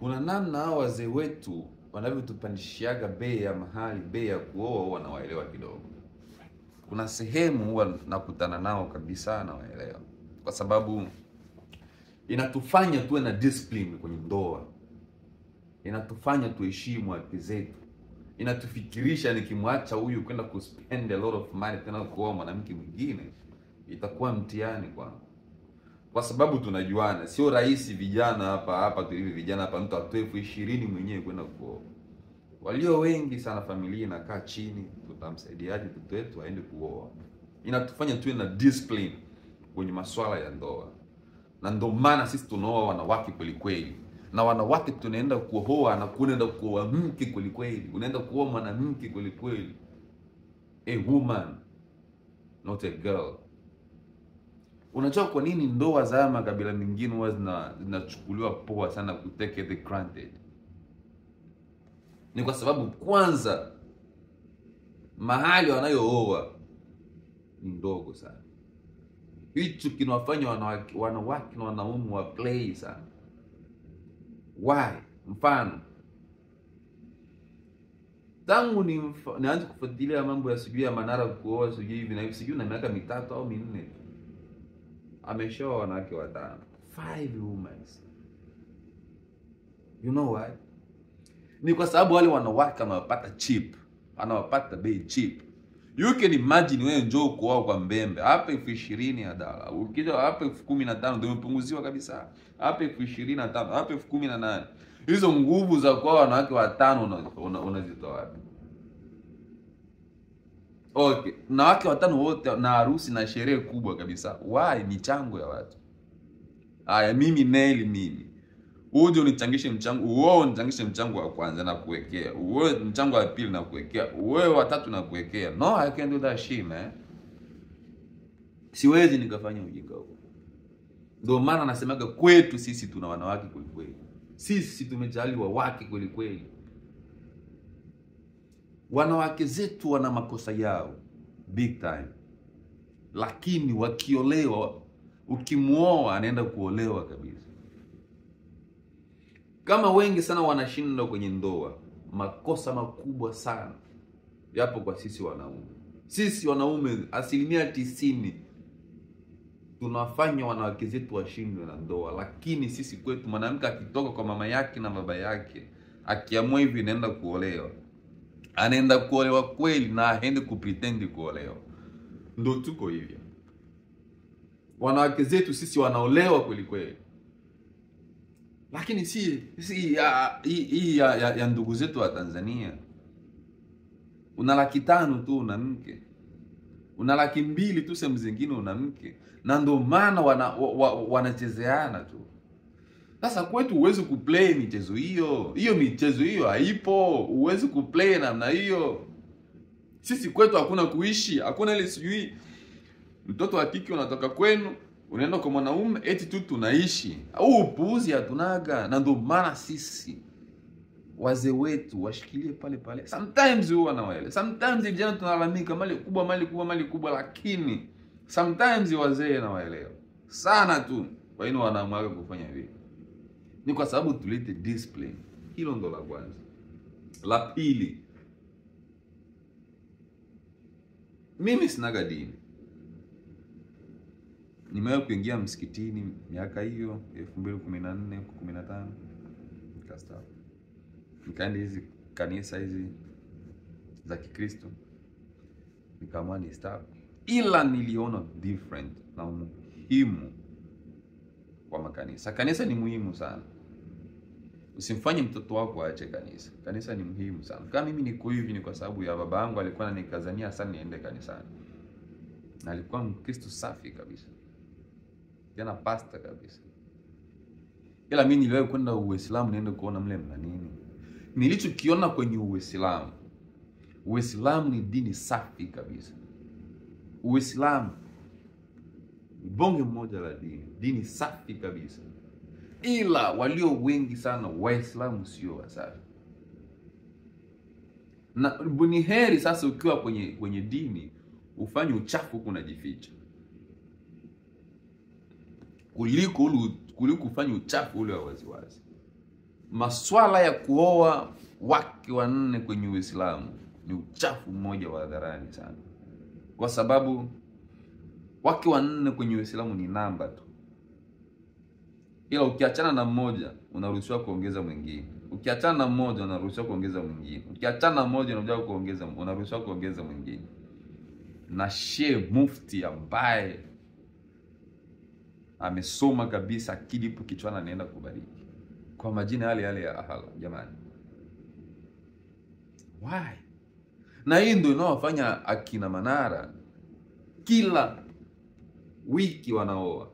Kuna namna hao wazee wetu wanavyotupandishiaga bei ya mahali, bei ya kuoa, huwa nawaelewa kidogo. Kuna sehemu huwa nakutana nao kabisa, nawaelewa, kwa sababu inatufanya tuwe na discipline kwenye ndoa, inatufanya tuheshimu haki zetu, inatufikirisha nikimwacha huyu kwenda kuspend a lot of money tena kuoa mwanamke mwingine itakuwa mtihani kwangu. Kwa sababu tunajuana, sio rahisi vijana hapa hapa tulivyo vijana hapa, mtu atoe 20,000 mwenyewe kwenda kuoa. Walio wengi sana familia inakaa chini, tutamsaidiaje mtoto wetu aende kuoa. Inatufanya tuwe na discipline kwenye masuala ya ndoa. Na ndio maana sisi tunaoa wanawake kweli kweli. Na wanawake tunaenda kuoa na kunaenda kuoa mke kweli kweli. Unaenda kuoa mwanamke kweli kweli. A woman, not a girl. Unajua kwa nini ndoa za makabila mengine huwa zinachukuliwa poa sana, ku take it granted? Ni kwa sababu kwanza mahali wanayooa ni ndogo sana. Hicho kinawafanya wanawake na wanaume wa play sana. Why? Mfano, tangu nianze kufuatilia mambo ya sijui ya Manara kuoa sijui hivi na hivi, sijui na miaka 3 au 4, ameshaoa wanawake 5. 5 women. You know why? Ni kwa sababu wale wanawake wanawapata cheap, wanawapata bei cheap. You can imagine wewe njoo kuoa kwa Mbembe, hapa 20,000 ya dola. Ukija hapa 15,000 ndio umepunguziwa kabisa. Hapa 25,000, hapa 18,000. Hizo nguvu za kuoa wanawake 5 unazitoa wapi? Okay, na wake 5 wote na harusi na sherehe kubwa kabisa. Why? Michango ya watu. Aya, mimi Neli mimi. Uje unichangishe mchango, wewe unichangishe mchango wa kwanza na kuwekea, wewe mchango wa pili na kuwekea, wewe wa tatu na kuwekea. No, I can't do that shit, man. Siwezi nikafanya ujinga huo. Ndio maana nasemaga kwetu sisi tuna wanawake kweli kweli. Sisi tumejaliwa wake kweli kweli. Wanawake zetu wana makosa yao big time. Lakini wakiolewa, ukimuoa anaenda kuolewa kabisa. Kama wengi sana wanashindwa kwenye ndoa, makosa makubwa sana yapo kwa sisi wanaume. Sisi wanaume 90% tunafanya wanawake zetu washindwe na ndoa. Lakini sisi kwetu mwanamke akitoka kwa mama yake na baba yake, akiamua hivi naenda kuolewa, anaenda kuolewa kweli na aende kupretend kuolewa. Ndio tuko hivyo. Wanawake zetu sisi wanaolewa kweli kweli. Lakini si ya ndugu zetu wa Tanzania. Una 500,000 tu una mke. Una 200,000 tu sehemu zingine una mke. Na ndio maana wanachezeana tu. Sasa kwetu huwezi kuplay michezo hiyo. Hiyo michezo hiyo haipo. Huwezi kuplay namna hiyo. Sisi kwetu hakuna kuishi, hakuna ile sijui mtoto wa kike unatoka kwenu unaenda kwa mwanaume eti tu tunaishi. Au upuuzi hatunaga. Na ndio maana sisi wazee wetu washikilie pale pale. Sometimes huwa na wale. Sometimes vijana tunalalamika mali kubwa, mali kubwa, mali kubwa, lakini sometimes wazee na waelewa sana tu. Kwa nini wanaamua kufanya hivi? Ni kwa sababu tulete discipline. Hilo ndo la kwanza. La pili, mimi sinaga dini. Nimewahi kuingia msikitini miaka hiyo 2014, 15, nikastaafu. Nikaenda hizi kanisa hizi za Kikristo, nikaamua ni stop. Ila niliona different na umuhimu wa makanisa. Kanisa ni muhimu sana. Usimfanye mtoto wako aache kanisa. Kanisa ni muhimu sana. Kama mimi niko hivi ni kwa sababu ya baba yangu alikuwa ananikazania sana niende kanisani. Na alikuwa Mkristo safi kabisa. Tena pastor kabisa. Ila mimi niliwahi kwenda Uislamu niende kuona mle mna nini. Nilichokiona kwenye Uislamu, Uislamu ni dini safi kabisa. Uislamu ni bonge moja la dini, dini safi kabisa. Ila walio wengi sana Waislamu sio wasafi. Na ni heri sasa ukiwa kwenye dini ufanye uchafu huku unajificha, kuliko kufanya uchafu ule wa waziwazi. Maswala ya kuoa wake wanne kwenye Uislamu ni uchafu mmoja wa hadharani sana, kwa sababu wake wanne kwenye Uislamu ni namba tu, ila ukiachana na mmoja unaruhusiwa kuongeza mwingine, ukiachana na mmoja unaruhusiwa kuongeza mwingine, ukiachana na mmoja unaruhusiwa kuongeza mwingine. Na Sheikh Mufti ambaye amesoma kabisa, akili ipo kichwani, anaenda kubariki kwa majina yale yale ya ahala. Jamani, why? Na hii ndio inaowafanya akina Manara kila wiki wanaoa,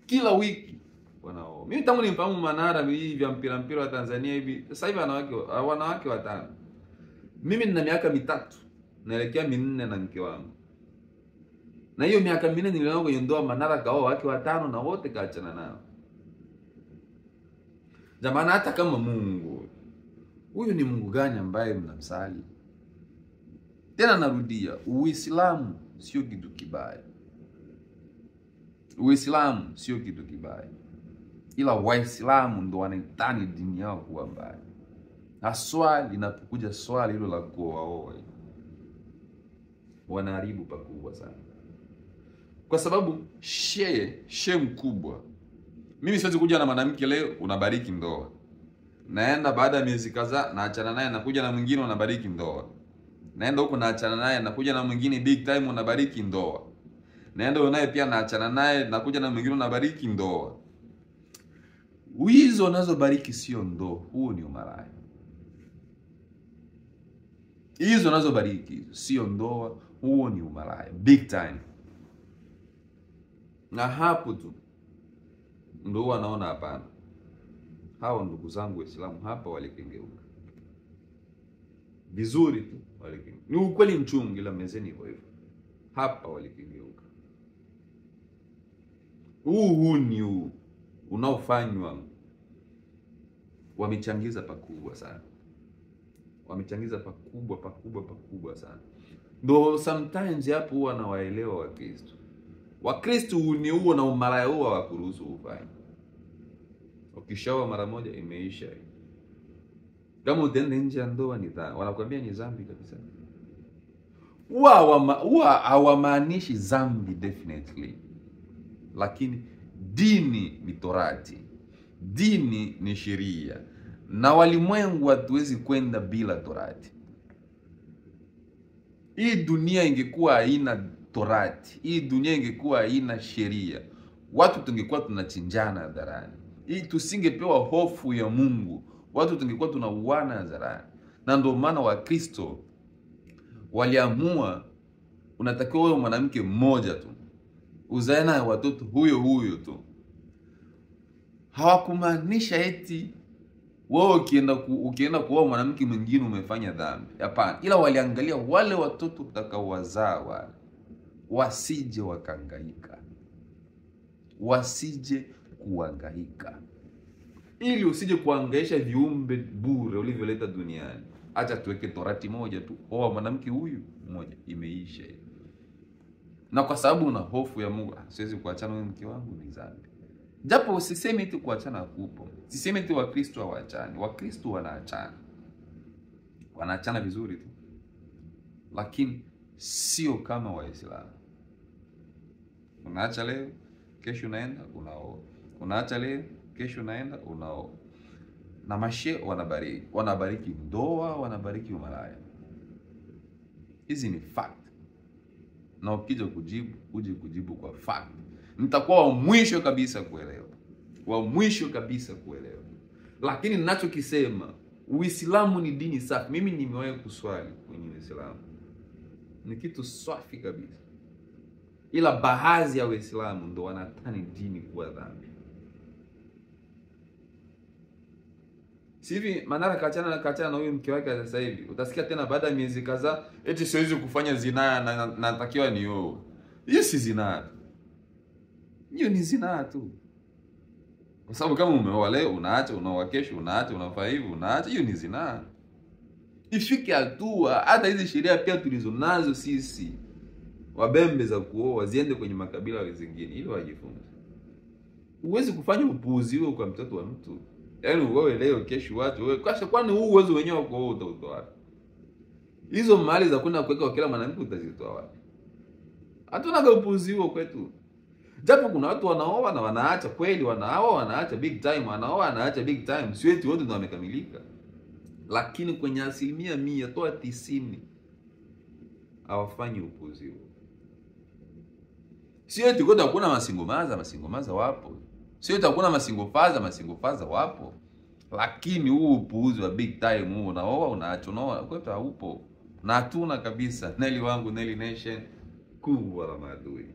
kila wiki wanaoa. Mimi tangu nimfahamu Manara hivi vya mpira wa Tanzania hivi, sasa hivi wanawake watano. Mimi nina miaka 3 naelekea 4 na mke wangu, na hiyo miaka 4 nilionao kwenye ndoa, Manara kaoa wake watano na wote kaachana nao. Jamani, hata kama Mungu huyu ni Mungu gani ambaye mnamsali? Tena narudia, Uislamu sio kitu kibaya. Uislamu sio kitu kibaya, ila Waislamu ndo wanaitani dini yao kuwa mbaya, haswa linapokuja swali hilo la kuoa, wanaharibu pakubwa sana. Kwa sababu shehe mkubwa, mimi siwezi kuja na mwanamke leo unabariki ndoa, naenda baada ya miezi kadhaa naachana naye, nakuja na mwingine unabariki ndoa, naenda huko naachana naye, nakuja na mwingine big time unabariki ndoa, naenda naye pia naachana naye, nakuja na mwingine unabariki ndoa. Hizo unazobariki sio ndoa, huo ni umalaya. Hizo unazobariki sio ndoa, huo ni umalaya big time. Na hapo tu ndio huwa naona hapana, hawa ndugu zangu Waislamu hapa walikengeuka vizuri tu, walikengeuka. Ni ukweli mchungu, ila mezeni hivyo hivyo, hapa walikengeuka. Huu ni huu unaofanywa, wamechangiza pakubwa sana, wamechangiza pakubwa sana. Ndio sometimes hapo huwa nawaelewa Wakristo. Wakristo ni huo na umalaya huo hawakuruhusu ufanye. Ukishaoa mara moja imeisha. Kama utaenda nje ya ndoa ni dhambi, wanakuambia ni dhambi kabisa. Huwa hawamaanishi dhambi definitely, lakini dini ni torati, dini ni sheria, na walimwengu hatuwezi kwenda bila torati. Hii dunia ingekuwa haina torati, hii dunia ingekuwa haina sheria, watu tungekuwa tunachinjana hadharani. Hii tusingepewa hofu ya Mungu, watu tungekuwa tunauana hadharani. Na ndio maana Wakristo waliamua unatakiwa wewe mwanamke mmoja tu uzae naye watoto huyo huyo tu. Hawakumaanisha eti wewe ukienda kuoa mwanamke mwingine umefanya dhambi. Hapana, ila waliangalia wale watoto utakaowazaa wale wasije wakahangaika, wasije kuhangaika, ili usije kuhangaisha viumbe bure ulivyoleta duniani. Acha tuweke torati moja tu, oa mwanamke huyu mmoja, imeisha. Na kwa sababu una hofu ya Mungu, siwezi kuachana na mke wangu, ni dhambi. Japo usiseme tu kuachana kupo, sisemi tu Wakristo hawaachani. Wakristo wanaachana, wanaachana vizuri tu, lakini sio kama Waislamu. Unaacha leo, kesho unaenda unaoa. Unaacha leo, kesho unaenda unaoa. Na mashe wanabariki, wanabariki ndoa, wanabariki umalaya. Hizi ni fact. Na ukija kujibu, uje kujibu kwa fact. Nitakuwa wa mwisho kabisa kuelewa, wa mwisho kabisa kuelewa. Lakini ninachokisema, Uislamu ni dini safi. Mimi nimewahi kuswali kwenye Uislamu, ni kitu safi kabisa, ila baadhi ya Waislamu ndo wanatani dini kuwa dhambi. Sivi Manara kaachana na huyu mke wake sasa hivi, utasikia tena baada ya miezi kadhaa eti siwezi kufanya zinaa na natakiwa nioe. Hiyo si zinaa, hiyo ni zinaa tu. Kwa sababu kama umeoa leo unaacha, unaoa kesho unaacha, unafanya hivi unaacha, hiyo ni zinaa. Ifike hatua hata hizi sheria pia tulizonazo sisi wabembe za kuoa ziende kwenye makabila zingine ili wajifunze. Huwezi kufanya upuuzi huo kwa mtoto wa mtu. Yaani wewe leo kesho watu wewe kasha, kwani huu uwezo wenyewe wako wewe utautoa wapi? Hizo mali za kwenda kuweka kwa kila mwanamke utazitoa wapi? Hatuna upuuzi huo kwetu. Japo kuna watu wanaoa na wanaacha kweli, wanaoa wanaacha big time, wanaoa wanaacha big time. Sio eti wote ndio wamekamilika. Lakini kwenye 100% toa 90 hawafanyi upuuzi huo. Sio eti kwetu hakuna masingomaza, masingomaza wapo. Sio eti hakuna masingofaza, masingofaza wapo. Lakini huu upuuzi wa big time huu, unaoa unaacha, unaoa, kwetu haupo. Na hatuna kabisa. Neli wangu, Nelly Nation, kubwa la maadui.